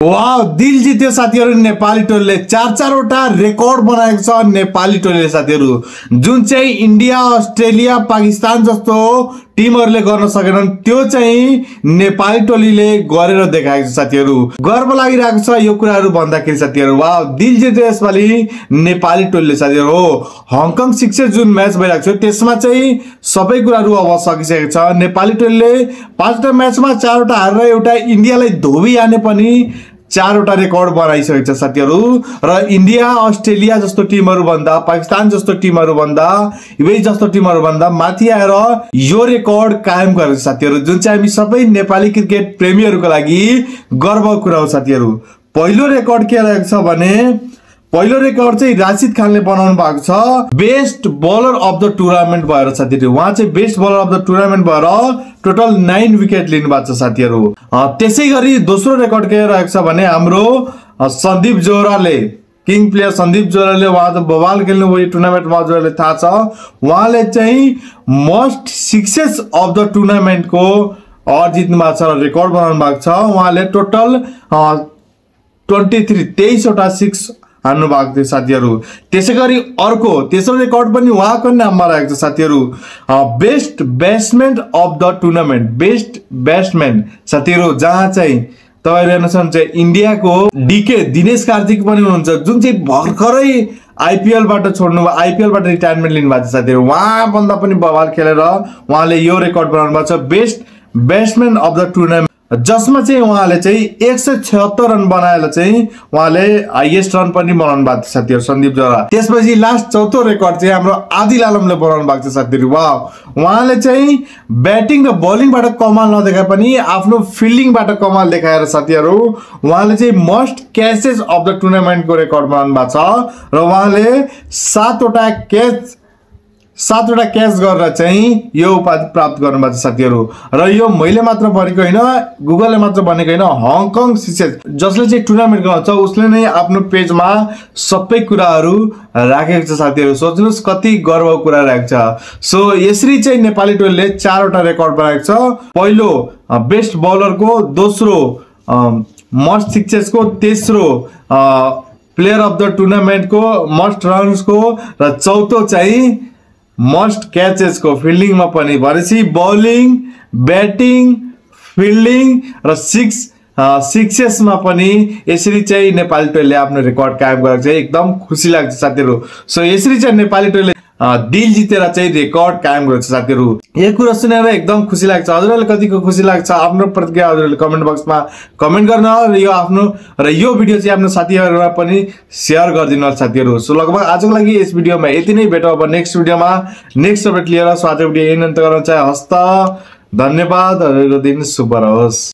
वाव, दिल जित्यो साथीहरु। नेपाली टोलीले चारवटा रेकर्ड बनाएको छ नेपाली टोलीले साथीहरु, जुन चाहिँ इन्डिया, अस्ट्रेलिया, पाकिस्तान जस्तो टिमहरुले गर्न सकेनन् त्यो चाहिँ नेपाली टोलीले गरेर देखाएको छ साथीहरु। गर्व लागिरहेको छ यो कुराहरु भन्दाखेरि साथीहरु। वाव, दिल जित्यो यसपालि नेपाली टोलीले साथीहरु। हङकङ 6 जुन म्याच भइरहेको छ त्यसमा चाहिँ सबै कुराहरु अब सकिसकेको छ। नेपाली टोलीले 5वटा म्याचमा 4वटा हारेर एउटा इन्डियालाई धोबी हाने पनि 4वटा रेकर्ड बनाइसकेको छ साथीहरु। र इन्डिया, अस्ट्रेलिया जस्तो टिमहरु भन्दा, पाकिस्तान जस्तो टिमहरु भन्दा, युएई जस्तो टिमहरु भन्दा माथि आएर यो रेकर्ड कायम गरेको छ साथीहरु, जुन चाहिँ हामी सबै नेपाली क्रिकेट प्रेमीहरुको लागि गर्वको कुरा हो साथीहरु। पहिलो रेकर्ड के रहेको छ भने पहिलो रेकर्ड चाहिँ राशिद खानले बनाउनु भएको छ, best bowler of the tournament भएर साथीहरु। उहाँ चाहिँ best bowler of the tournament भएर टोटल 9 विकेट लिनु भएको छ साथीहरु। त्यसैगरी दोस्रो रेकर्ड के रहेको छ भने हाम्रो सन्दीप जोहराले, किङ प्लेयर सन्दीप जोहराले, उहाँ त बवाल खेल्नु भयो टुर्नामेन्टमा, हजुरहरुले थाहा छ। उहाँले चाहिँ मोस्ट सिक्सेस अफ द टुर्नामेन्टको अवार्ड जित्नु भएको छ, रेकर्ड बनाउनु भएको छ। उहाँले टोटल 23वटा 6 हान्नु भएको थियो साथीहरु। त्यसैगरी अर्को तेस्रो रेकर्ड पनि उहाँको नाममा रहेको छ साथीहरु, best batsman of the tournament, best batsman साथीहरु, जहाँ चाहिँ तपाईहरु हेर्नुहुन्छ चाहिँ इन्डियाको डीके दिनेश कार्तिक पनि हुनुहुन्छ, जुन चाहिँ भर्खरै आईपीएलबाट छोड्नु, आईपीएलबाट रिटायरमेन्ट लिनु भएको छ साथीहरु। उहाँ भन्दा पनि बवाल खेलेर उहाँले यो रेकर्ड बनाउनु भएको छ, best batsman of the tournament, जसमा चाहिँ उहाँले चाहिँ 176 रन बनाएर चाहिँ उहाँले हाईएस्ट रन पनि बनाउनु भएको थियो साथीहरु, सन्दीप जोहरा। त्यसपछि लास्ट चौथो रेकर्ड चाहिँ हाम्रो आदिल आलमले बनाउनु भएको छ साथीहरु। वाव, उहाँले चाहिँ ब्याटिङ र बलिङबाट कमाल नदेखाए पनि आफ्नो फिल्डिङबाट कमाल देखाएर साथीहरु उहाँले चाहिँ मोस्ट क्याचेस अफ द टुर्नामेन्टको रेकर्ड बनाउनु भएको छ। र उहाँले 7वटा क्याच गरेर चाहिँ यो उपाधि प्राप्त गर्नुभएको छ साथीहरु। र यो मैले मात्र भनेको हैन, गुगलले मात्र भनेको हैन, हङकङ 6 जसले चाहिँ टुर्नामेन्ट गराउँछ उसले नै आफ्नो पेजमा सबै कुराहरु राखेको छ साथीहरु। सोच्नुस् कति गर्वको कुरा राखेको छ। सो यसरी चाहिँ नेपाली टोलीले 4वटा रेकर्ड बनाएको छ। पहिलो बेस्ट बलरको, दोस्रो मोस्ट सिक्सेसको, तेस्रो प्लेयर अफ द टुर्नामेन्टको, मोस्ट रन्सको, र चौथो चाहिँ मोस्ट क्याचेस को, फिल्डिङमा पनि भनेपछि बलिङ, ब्याटिङ, फिल्डिङ र सिक्सेसमा पनि यसरी चाहिँ नेपाली टोलीले आफ्नो रेकर्ड कायम गरेको छ। एकदम खुसी लाग्छ साथीहरु। सो यसरी चाहिँ नेपाली टोलीले दिल जितेर चाहिँ रेकर्ड कायम गरेको छ साथीहरु। यो कुरा सुनेर एकदम खुसी लाग्छ। हजुरहरुले कतिको खुसी लाग्छ आफ्नो प्रतिक्रिया हजुरहरुले कमेन्ट बक्समा कमेन्ट गर्न र यो भिडियो चाहिँ आफ्नो साथीहरुमा पनि शेयर गरिदिनु होला साथीहरु। सो लगभग आजको लागि यस भिडियोमा यति नै। भेटौँ अब नेक्स्ट भिडियोमा नेक्स्ट अपडेट लिएर। सो आजको भिडियो यही अन्त गर्न चाहे। हस्त, धन्यवाद। हजुरको दिन शुभ रहोस्।